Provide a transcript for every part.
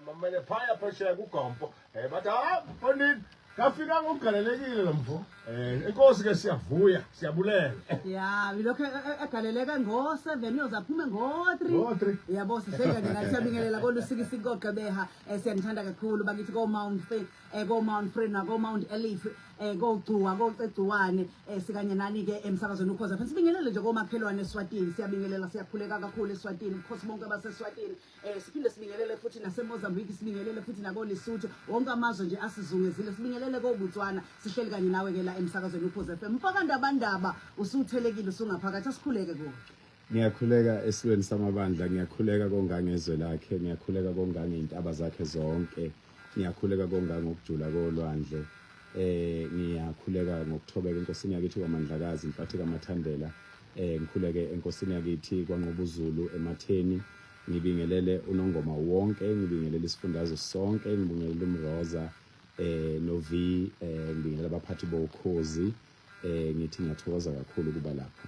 Mamele phaya phesheya kuGompo. Bathi ha mfondini kafika ngokugalelekile lo mfo. Inkosi ke siyavuya, siyabulela. Ya, bilokho egaleleka ngo-7 uyoze aphume ngo-3. Ngo-3. Yabo sihleka nje siyabingelela kolusikisiki koGqebeha. Siyanithanda kakhulu bakithi ko Mount Frere, ko Mount Frere na ko Mount Elif, koGcuwa, koCegcuwane, sikanye nani ke emsakazweni Ukhozi FM. Sibingelele nje komakhelwane eSwatini, siyabingelela, siyakhuleka kakhulu eSwatini, ubukhosi bonke baseSwatini. Siphinde sibingelele futhi naseMozambique, sibingelele futhi nakoLesotho, wonke amazwe nje asizungezile. Sibingelele koBotswana, sihleli kanye nawe ke la emsakazweni Ukhozi FM. Mfaka Ndabandaba, usuthelekile usungaphakathi, asikhuleke kuwe. Ngiyakhuleka esilweni samabandla, ngiyakhuleka kongangezwe lakhe, ngiyakhuleka kongangey'ntaba zakhe zonke, ngiyakhuleka kongangokujula kolwandle. Ngiyakhuleka ngokuthobeka enkosini yakithi kwaMandlakazi, Inhlathi kaMathandela. Ngikhuleke enkosini yakithi kwaNqobuzulu eMatheni. Ngibingelele uNongoma wonke, ngibingelele isifundazwe sonke, ngibingelele uMroza no V, ngibingelele abaphathi bokhozi. Ngithi ngiyathokoza kakhulu ukuba lapha.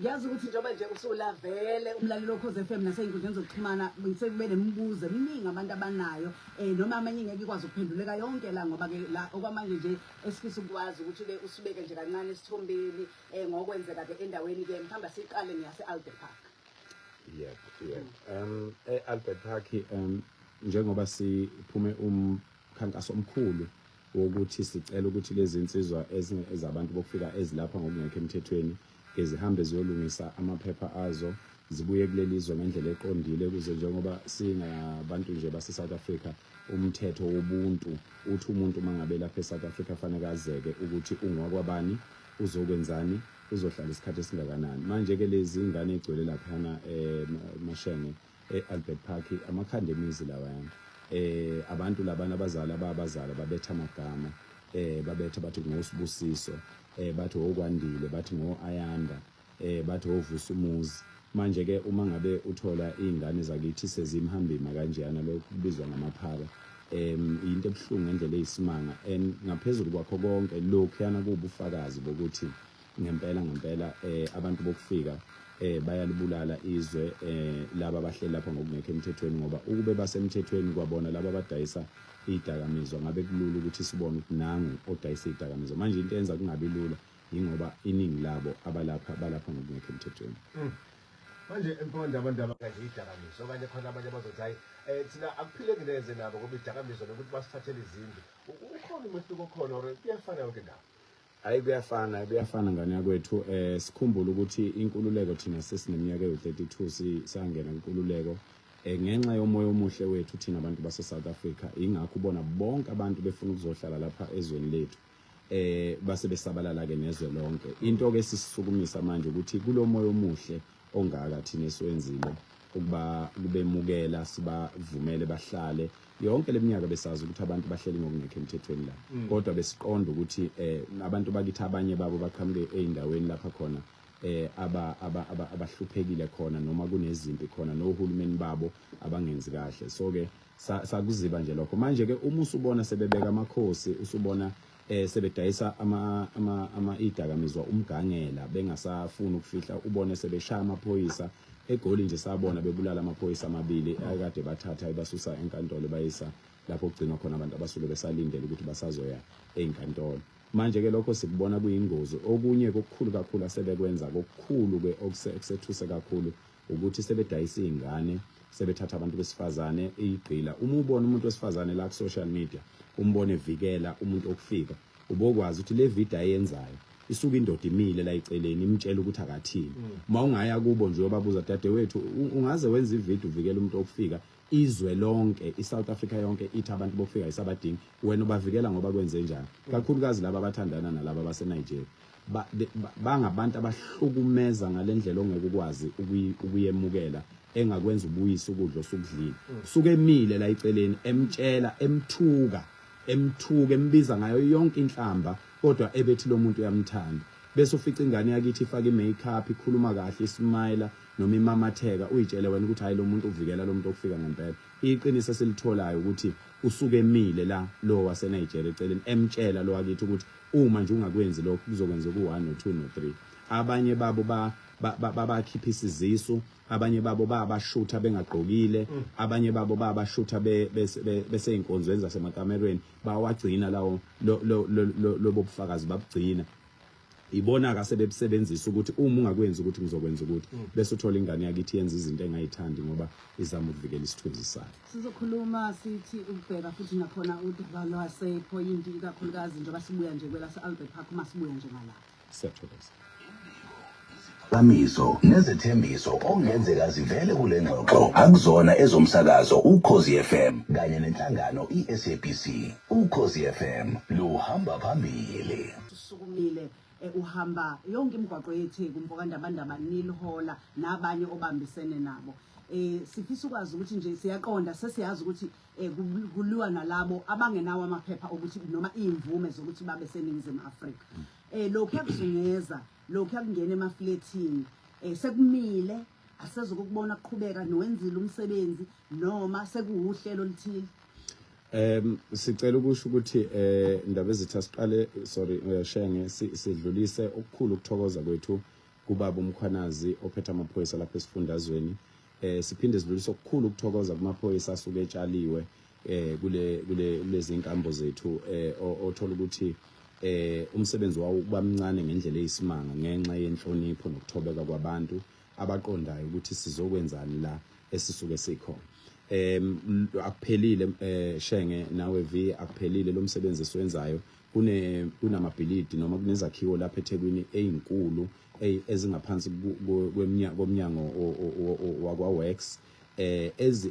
Ngiyazi ukuthi njengoba nje usulavele umlaleli woKhozi FM nasey'nkundleni zokuxhumana sekube nemibuzo eminingi abantu abanayo, noma amanye ngeke ikwazi ukuphenduleka yonke la, ngoba ke la okwamanje nje esifisa ukwazi ukuthi ke usibeke nje kancane esithombeni ngokwenzeka ke endaweni ke mhlawumbe siqale ngiyase Albert Park. Yebo, yebo. E-Albert Park, njengoba siphume umkhankaso omkhulu wokuthi sicela ukuthi lezi insizwa ezabantu bokufika ezilapha ngokungekho emthethweni ke zihambe ziyolungisa amaphepha azo, zibuye kuleli zwe ngendlela eqondile, ukuze njengoba singabantu nje base South Africa, umthetho wobuntu uthi umuntu uma ngabe lapha eSouth Africa fanele azeke ukuthi ungowakwabani, uzokwenzani, uzohlala isikhathi esingakanani. Manje ke lezi ingane egcwele laphana eMashenge eAlbert Park, amakhanda emizi lawayana, abantu labana abazali ababazala babetha amagama, babetha bathi ngoSibusiso, bathi okwandile, bathi ngoAyanda, bathi ovusa umuzi. Manje ke uma ngabe uthola izingane zakithi sezimhambima kanjeyana, lokhu kubizwa ngamaphara, into ebuhlungu ngendlela eyisimanga. And ngaphezulu kwakho konke lokhu yana kubufakazi bokuthi ngempela ngempela abantu bokufika bayalibulala izwe, laba abahleli lapha ngokungekho emthethweni, ngoba ukube basemthethweni kwabona laba abadayisa idakamizwa ngabe kulula ukuthi sibone ukuthi nangu odayisa idakamizwa. Manje into enza kungabi lula yingoba iningi labo abalapha balapha ngokungekho emthethweni. Manje emfowethu abantu abakanje idakamizwa okanye khona abanye abazothi hayi, thina akuphileki neze nabo ngoba idakamizwa nokuthi basithathele izindlu. Ukhona umehluko okhona or kuyafana yonke indawo? Hayi, kuyafana, kuyafana ngane yakwethu. Sikhumbule ukuthi inkululeko thina sesineminyaka ewu-32 sangena inkululeko, ngenxa yomoya omuhle wethu thina abantu base South Africa. Ingakho ubona bonke abantu befuna ukuzohlala lapha ezweni lethu, base besabalala ke nezwe lonke. Into ke sisisukumisa manje ukuthi kulomoya omuhle ongaka thina esiwenzile ukuba kubemukela, sibavumele bahlale yonke leminyaka, besazi ukuthi abantu bahleli ngokungekho emthethweni la, kodwa besiqonda ukuthi abantu bakithi abanye babo baqhamuke ey'ndaweni lapha khona aba abahluphekile khona, noma kunezimpi khona nohulumeni babo abangenzi kahle. So ke sakuziba nje lokho. Manje ke uma usubona sebebeka amakhosi, usubona sebedayisa ama ama ama idakamizwa umgangela, bengasafuni ukufihla, ubone sebeshaya amaphoyisa eGoli nje, sabona bebulala amaphoyisa amabili akade bathatha ebasusa enkantolo bayisa lapho kugcinwa khona abantu abasuke besalindele ukuthi basazoya ey'nkantolo. Manje ke lokho sikubona kuyingozi. Okunye kokukhulu kakhulu asebekwenza kokukhulu ke okusethuse kakhulu ukuthi sebedayisa iy'ngane, sebethatha abantu besifazane iy'gqila. Uma ubona umuntu wesifazane la ku-social media, umbone evikela umuntu okufika, ubokwazi ukuthi le video ayenzayo isuke indoda imile la eceleni imtshela ukuthi akathini. Uma ungaya kubo nje uyobabuza, dadewethu, ungaze wenze ivideo uvikela umuntu okufika, izwe lonke iSouth Africa yonke ithi abantu bokufika isabadingi, wena ubavikela ngoba kwenze njani? Kakhulukazi laba abathandana nalaba baseNigeria, bangabantu abahlukumeza ngalendlela ongeke ukwazi ukuyemukela, engakwenza ubuyise ukudla osukudlile. Usuke emile la eceleni emtshela, emthuka, emthuka, embiza ngayo yonke inhlamba, kodwa ebethi lo muntu uyamthanda. Bese ufica ingane yakithi ifaka i-makeup, ikhuluma kahle, ismile noma imamatheka, uyitshele wena ukuthi hayi, lo muntu uvikela lo muntu okufika ngempela. Iqiniso esilitholayo ukuthi usuke emile la lo waseNigeria eceleni emtshela lo wakithi ukuthi uma nje ungakwenzi lokhu kuzokwenza ku-1 no 2 no 3. Abanye babo Babakhiphisa izisu, abanye babo babashutha bengagqokile, abanye babo babashutha beseyinkonzweni zasemakamerweni. Bawagcina lawo lobo bufakazi, babugcina. Ibona ka sebebusebenzisa ukuthi uma ungakwenzi ukuthi ngizokwenza ukuthi, bese uthola ingane yakithi yenza izinto engayithandi ngoba izama ukuvikela isithunzi sayo. Sizokhuluma sithi ukubheka futhi nakhona udaba lwasePhoyinti, ikakhulukazi njengoba sibuya nje kwelase-Albert Park, uma sibuya nje ngala. Siyathokoza. Kamiso nezethembiso okungenzeka zivele kule ngxoxo akuzona ezomsakazo Ukhozi FM kanye nenhlangano iSABC. Ukhozi FM luhamba phambili. Usukumile, uhamba yonke imigwaqo yeTheku, mfokaNdabandaba, nilhola nabanye obambisene nabo. Sifisa ukwazi ukuthi nje siyaqonda, sesiyazi ukuthi kuliwa nalabo abangenawo amaphepha ukuthi noma iy'mvume zokuthi babe seNingizimu Afrika. Lokhu yakuzungeza, lokhu yakungena emaflethini, sekumile, asezokubona kuqhubeka nowenzile umsebenzi noma sekuwuhlelo oluthile? Sicela ukusho ukuthi indaba ezitha siqale, sorry, Shenge, sidlulise okukhulu ukuthokoza kwethu kubaba uMkhwanazi ophethe amaphoyisa lapha esifundazweni. Siphinde sidlulise okukhulu ukuthokoza kumaphoyisa asuke etshaliwe kule kule lezi inkambo zethu, othola ukuthi umsebenzi wawo kuba mncane ngendlela eyisimanga ngenxa yenhlonipho nokuthobeka kwabantu abaqondayo ukuthi sizokwenzani la esisuke sikhona. Akuphelile, Shenge nawe V, akuphelile lo msebenzi esiwenzayo. Kunamabhilidi noma kunezakhiwo lapha eThekwini ezinkulu ezingaphansi komnyango wakwa Works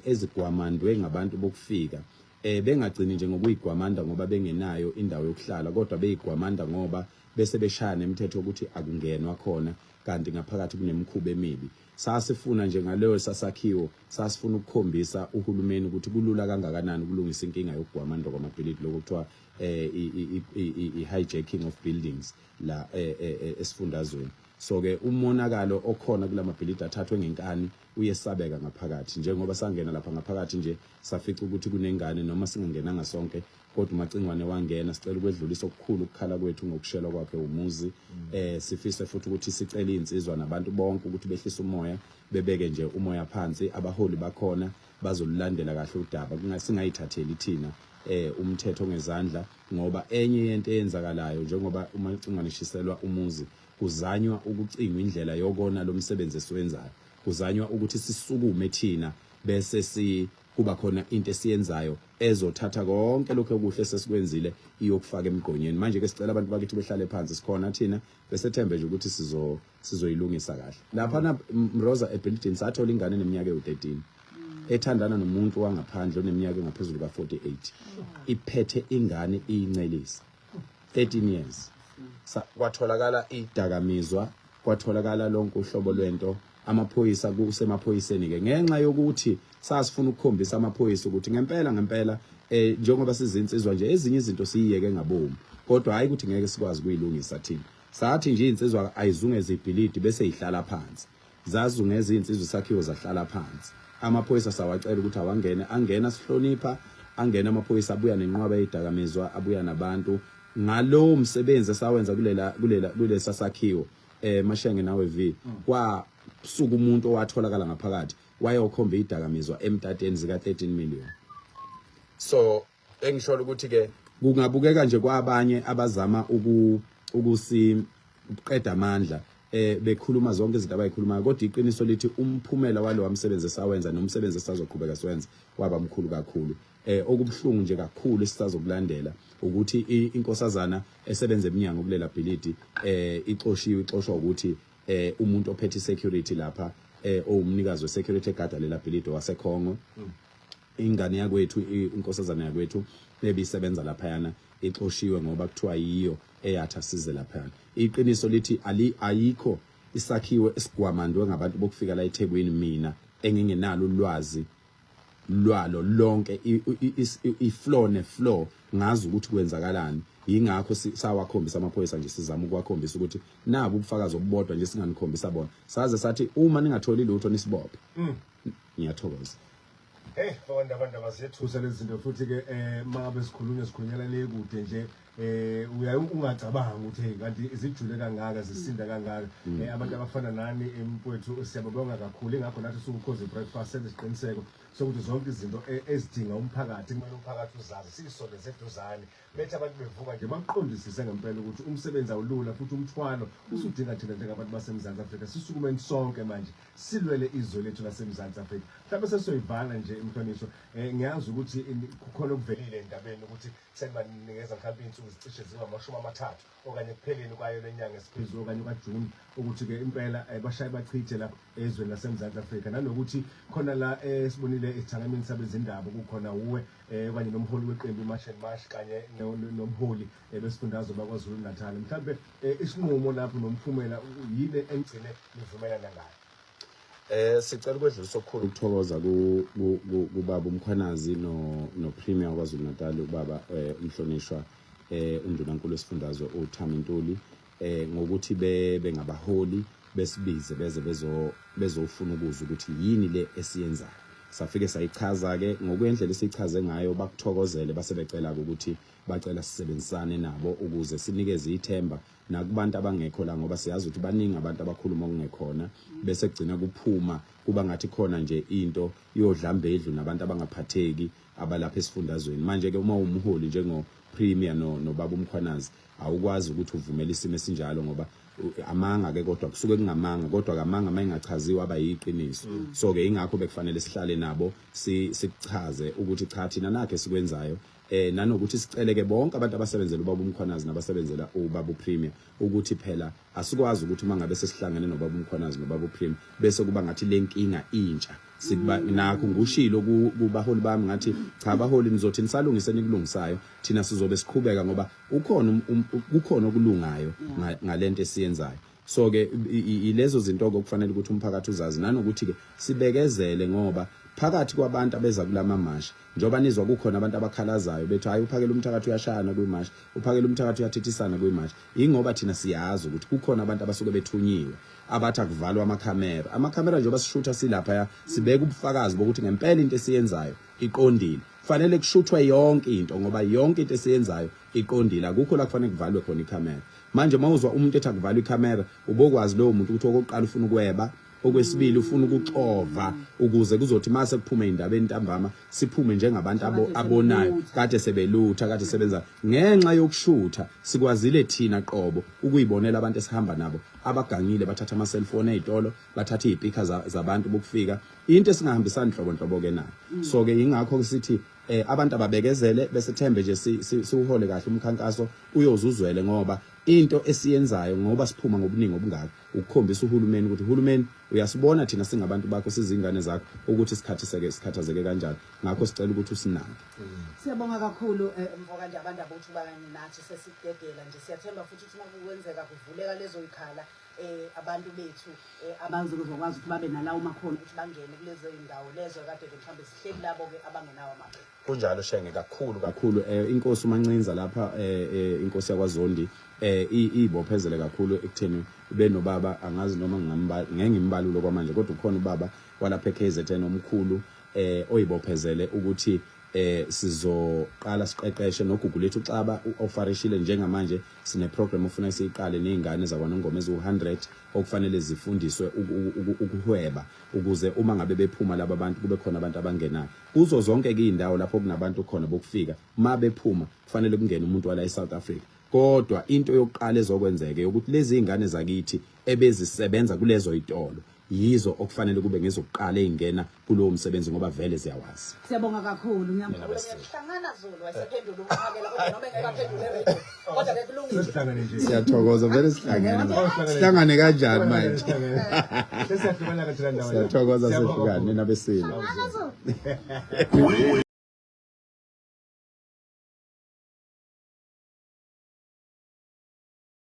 ezigwamandwe ngabantu bokufika, bengagcini nje ngokuyigwamanda ngoba bengenayo indawo yokuhlala, kodwa beyigwamanda ngoba bese beshaya nemithetho ukuthi akungenwa khona, kanti ngaphakathi kunemikhuba emibi. Sasifuna nje ngaleyo sasakhiwo, sasifuna ukukhombisa uhulumeni ukuthi kulula kangakanani ukulungisa inkinga yokugwamandwa kwamabhilidi, lokho kuthiwa i-hijacking of buildings la esifundazweni. So ke umonakalo okhona kulamabhilidi athathwe ngenkani uyesabeka ngaphakathi, njengoba sangena lapha ngaphakathi nje safica ukuthi kunengane, noma singangenanga sonke kodwa uMacingwane wangena. Sicela ukwedlulisa okukhulu ukukhala kwethu ngokushelwa kwakhe umuzi. Sifise futhi ukuthi sicele insizwa nabantu bonke ukuthi behlise umoya, bebeke nje umoya phansi. Abaholi bakhona bazolulandela kahle udaba, singayithatheli thina umthetho ngezandla, ngoba enye yento eyenzakalayo njengoba uMacingwane eshiselwa umuzi, kuzanywa ukucingwa indlela yokona lo msebenzi esiwenzayo, kuzanywa ukuthi sisukume thina bese si kuba khona into esiyenzayo ezothatha konke lokho okuhle sesikwenzile iyokufaka emgqonyeni. Manje ke sicela abantu bakithi behlale phansi, sikhona thina, besethembe nje ukuthi sizoyilungisa kahle. Lapha na Mroza ebhilidini sathola ingane eneminyaka ewu-13 ethandana nomuntu wangaphandle oneminyaka engaphezulu ka-48, iphethe ingane iyincelisa, 13 years. Kwatholakala idakamizwa, kwatholakala lonke uhlobo lwento. Amaphoyisa kusemaphoyiseni ke, ngenxa yokuthi sasifuna ukukhombisa amaphoyisa ukuthi ngempela ngempela njengoba sizinsizwa nje ezinye izinto siyiyeke ngabomu, kodwa hayi ukuthi ngeke sikwazi ukuyilungisa thina. Sathi nje insizwa ayizungeze ibhilidi bese ihlala phansi. Zazungeza insizwa isakhiwo, zahlala phansi. Amaphoyisa sawacela ukuthi awangene, angena sihlonipha, angena amaphoyisa, abuya nenqwaba yedakamizwa, abuya nabantu. Ngalowo msebenzi esawenza kulela kulela kulesa sakhiwo, Mashenge nawe V, kwasuka umuntu owatholakala ngaphakathi wayokhomba idakamizwa emtateni zika 13 million. So engisho ukuthi ke kungabukeka nje kwabanye abazama ukusiqeda amandla bekhuluma zonke izinto abayikhulumayo, kodwa iqiniso lithi umphumela walowa msebenzi esawenza nomsebenzi esisazoqhubeka siwenza waba mkhulu kakhulu. Okubuhlungu nje kakhulu esisazokulandela ukuthi inkosazana esebenza eminyango kulela bhilidi ixoshiwe, ixoshwa ukuthi umuntu ophethe security lapha, owumnikazi we-security egada lela bhilidi waseKhongo. Ingane yakwethu, inkosazana yakwethu ebisebenza laphayana ixoshiwe ngoba kuthiwa yiyo eyathi asize laphayana. Iqiniso lithi ayikho isakhiwo esigwamandwe ngabantu bokufika la eThekwini mina engingenalo ulwazi lwalo lonke, i-floor ne-floor ngazi ukuthi kwenzakalani. Yingakho sawakhombisa amaphoyisa nje, sizama ukuwakhombisa ukuthi nabu ubufakazi obubodwa nje singanikhombisa bona. Saze sathi uma ningatholi lutho nisibophe. Ngiyathokoza. Hey, mfokaNdabandaba, ziyethusa lezi zinto futhi ke mangabe sikhulunywa sikhulunyela le kude nje. Uyaye ungacabanga ukuthi hey, kanti zijule kangaka, zisinda kangaka. Abantu abafana nani, mfowethu, siyababonga kakhulu. Ingakho nathi siwuKhozi Breakfast senze isiqiniseko sokuthi zonke izinto ezidinga umphakathi, kumele umphakathi uzazi, siyisondeze eduzane, bethi abantu bevuka nje baqondisise ngempela ukuthi umsebenzi awulula, futhi umthwalo usudinga thina njengabantu baseMzansi Afrika sisukumeni sonke manje silwele izwe lethu laseMzansi Afrika. Mhlawumbe sesizoyivala nje, imhlonishwa, ngiyazi ukuthi kukhona okuvelile endabeni ukuthi senibanikeza mhlawumbe iy'nsuku zicishe zingama-30 okanye ekupheleni kwayo lenyanga esiphezulu okanye kwaJuni, ukuthi-ke impela bashaye bachithe la ezweni laseMzansi Afrika, nanokuthi khona la esibonile esithangamini sabezindaba kukhona uwe okanye nomholi weqembu iMarch and March kanye nomholi besifundazwe baKwaZulu Natal. Mhlawumbe isinqumo lapho nomphumela yini engigcine nivumelana ngayo? Sicela ukwedlulisa okukhulu ukuthokoza kubaba uMkhwanazi no Premier waKwaZulu Natal, ubaba umhlonishwa undunankulu wesifundazwe uThami Ntuli, ngokuthi bebe ngabaholi besibize beze bezofuna ukuzwa ukuthi yini le esiyenzayo. Safike sayichaza ke ngokwendlela esichaze ngayo, bakuthokozele, base becela ukuthi bacela sisebenzisane nabo ukuze sinikeze ithemba nakubantu abangekho la, ngoba siyazi ukuthi baningi abantu abakhuluma okungekhona, bese kugcina kuphuma kuba ngathi khona nje into yodlambedlu nabantu abangaphatheki abalapha esifundazweni. Manje ke uma umholi njengo Premier no nobaba uMkhwanazi, awukwazi ukuthi uvumele isimo esinjalo, ngoba amanga ke, kodwa kusuke kungamanga, kodwa kamanga mayingachaziwa abayiqiniso. So ke ingakho bekufanele sihlale nabo sikuchaze ukuthi cha, thina nakhe sikwenzayo, nanokuthi sicele ke bonke abantu abasebenzela ubaba uMkhwanazi nabasebenzela ubaba uPremier ukuthi phela asikwazi ukuthi uma ngabe sesihlangene nobaba uMkhwanazi nobaba uPremier bese kuba ngathi lenkinga intsha. Sikuba nakho ngushilo kubaholi bami, ngathi cha, abaholi, nizothi nisalungise nikulungisayo, thina sizobe siqhubeka, ngoba ukhona kukhona okulungayo ngalento esiyenzayo. So ke ilezo zinto ke okufanele ukuthi umphakathi uzazi, nanokuthi ke sibekezele, ngoba phakathi kwabantu abeza kulama mashi, njengoba nizwa kukhona abantu abakhalazayo bethi hayi, uphakela umthakathi uyashayana kwimashi, uphakela umthakathi uyathethisana kwimashi, ingoba thina siyazi ukuthi kukhona abantu abasuke bethunyiwe abathi akuvalwa amakhamera. Amakhamera, njengoba sishutha silapha, sibeka ubufakazi bokuthi ngempela into esiyenzayo iqondile. Kufanele kushuthwe yonke into, ngoba yonke into esiyenzayo iqondile, akukho la kufanele kuvalwe khona ikhamera. Manje uma uzwa umuntu ethi akuvalwe ikhamera, ubokwazi lowo muntu ukuthi okokuqala ufuna ukweba, okwesibili ufuna ukuxova, ukuze kuzothi mase kuphume indaba entambama siphume njengabantu abonayo kade sebelutha, kade sebenza. Ngenxa yokushutha sikwazile thina qobo ukuyibonela abantu esihamba nabo abagangile, bathatha ama cellphone ezitolo, bathatha izipika zabantu bokufika, into esingahambisani nhlobo nhlobo ke nayo. So ke ingakho sithi abantu ababekezele, besethembe nje siwuhole kahle umkhankaso, uyozuzwele, ngoba into esiyenzayo, ngoba siphuma ngobuningi obungaka, ukukhombisa uhulumeni ukuthi uhulumeni uyasibona thina singabantu bakho, sizingane zakho, ukuthi isikhathi seke sikhathazeke kanjani, ngakho sicela ukuthi usinake. Siyabonga kakhulu, mfoka Ndabandaba, ukuthi ubanye nathi sesidedela nje. Siyathemba futhi ukuthi uma kwenzeka kuvuleka lezo yikhala, abantu bethu abazokwazi ukuthi babe nalawo makhono ukuthi bangene kulezo zindawo lezo kade ke mhlawumbe sihleli labo ke abangenawo amaphepha. Kunjalo, Shenge, kakhulu kakhulu. Inkosi uMancinza lapha, inkosi yakwaZondi, ibophezele kakhulu ekutheni benobaba, angazi noma ngeke ngimbalule kwamanje, kodwa ukhona ubaba walapha eKZN omkhulu oyibophezele ukuthi sizoqala siqeqeshe noGugu lethu Xaba uofarishile. Njengamanje sine program ofuna siyiqale nezingane zakwaNongoma eziwu100 okufanele zifundiswe ukuhweba, ukuze uma ngabe bephuma laba bantu kube khona abantu abangenayo kuzo zonke ke indawo lapho kunabantu khona bokufika. Ma bephuma kufanele kungene umuntu wala eSouth Africa. Kodwa into yokuqala ezokwenzeka ukuthi lezi ingane zakithi ebezisebenza kulezo itolo yizo okufanele kube ngezokuqala ezingena kulowo msebenzi, ngoba vele ziyawazi. Siyabonga kakhulu. Mina Ngiyamkhuluma. bese. Ngiyahlangana Zulu wayesephendula umphakela, kodwa noma engeke aphendule radio, kodwa ke kulungile. Sesihlangane nje. Siyathokoza, vele sihlangene, sihlangane kanjani manje? Sesiyahlukana kathina ndawo. Siyathokoza. Siyabonga Sehlukane kakhulu. nabesilo. Hlangana Zulu.